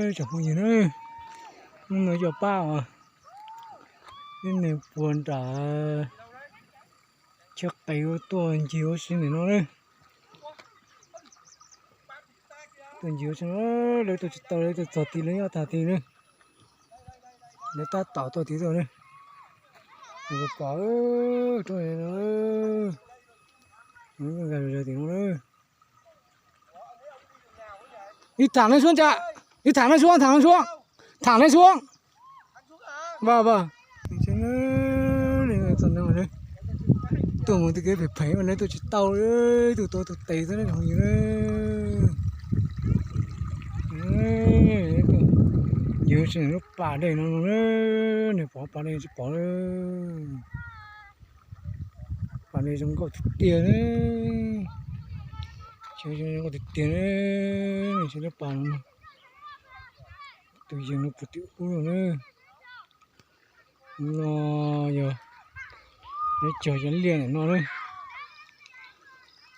Tsoom phooj ywg na, hnub no coj pab os, ib niag puag nram Tsheb Qe tuaj ncig ua si ntawm no na. Tuaj ncig ua si no, lawv tuaj tsis tau, lawv tuaj txog tid lawv nyob tag tid na. Lawv tab tom tuaj tid tuaj na. Nws pom roob no, nws nkag zog tim no na. Đi thẳng nó xuống cha. Đi thẳng nó xuống, thẳng nó xuống. Thẳng nó xuống. Vâng, vâng. Tuaj mus tej kev phem phem ua ne tuaj tsis tau, ib tug tuav tus tes xwb na. Yus tsis lub pas dej no, nws pom pas dej tsis pom. Pas dej zoo nkauj tiag tiag, zoo nkauj tiag tiag, nws tsis lub pas no. Tus yees no puv tim ub no na. No yog lawv cog cov liaj ntawm no na.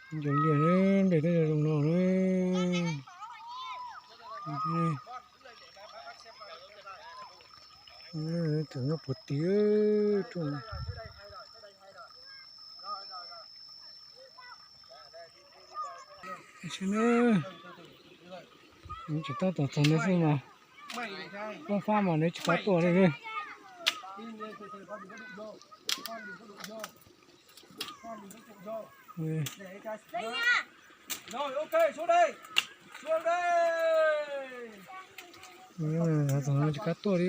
Cov liaj na, nplej twb zoo no na. Tus no puv tim rau. Tsis tab tom txog ntawd xwb mas, poob fab mas nws tsis kav tuaj li. Tsis kav tuaj li.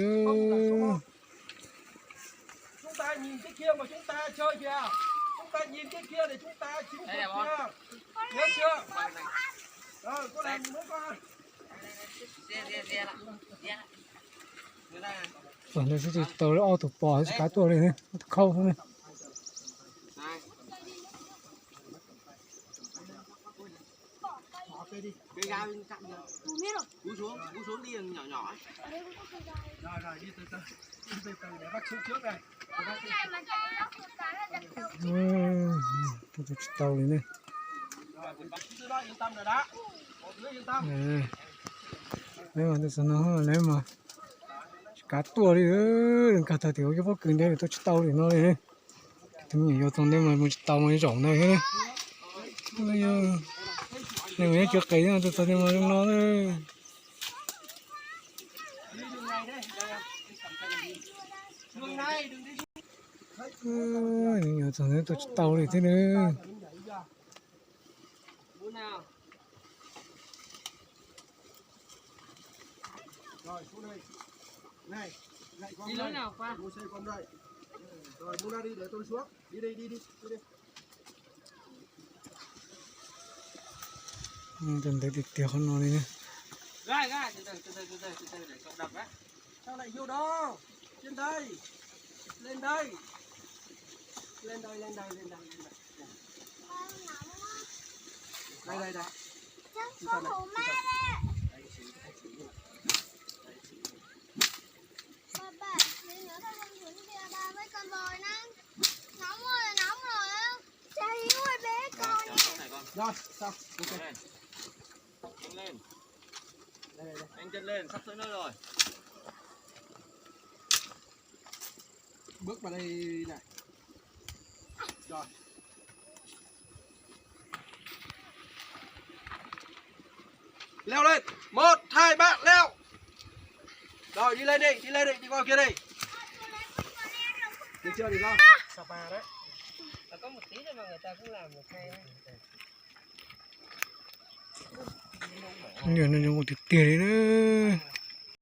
Txog ntawd xwb tsis tau li, ob tug pos tsis kav tuaj li, ob tug khaub xwb ne. Tsis tau li ne. Lawv mas tsis kav tuaj li, nkag tag tim ua cov pob kws ntawd tuaj tsis tau li no li. Tus me nyuam yaus txog ntawd mas mus tsis tau mas zaum ntawd thiab. Nws mus nyob cov qis no, txog ntawd mas zoo no. Nyuam txog ntawd tuaj tsis tau li thiab na. Ntawd tiag tiag qhov no li. Rồi, xong, ok. Lên. Đây, đây, đây. Anh chân lên, sắp tới nơi rồi. Bước vào đây này. Rồi. Leo lên. Một, hai, ba, leo. Rồi, đi lên đi, đi lên đi, đi qua kia đi. Được chưa, được không? Sapa đấy. Có một tí thôi mà người ta cũng làm được hay đấy. Nws zoo tiag tiag li na.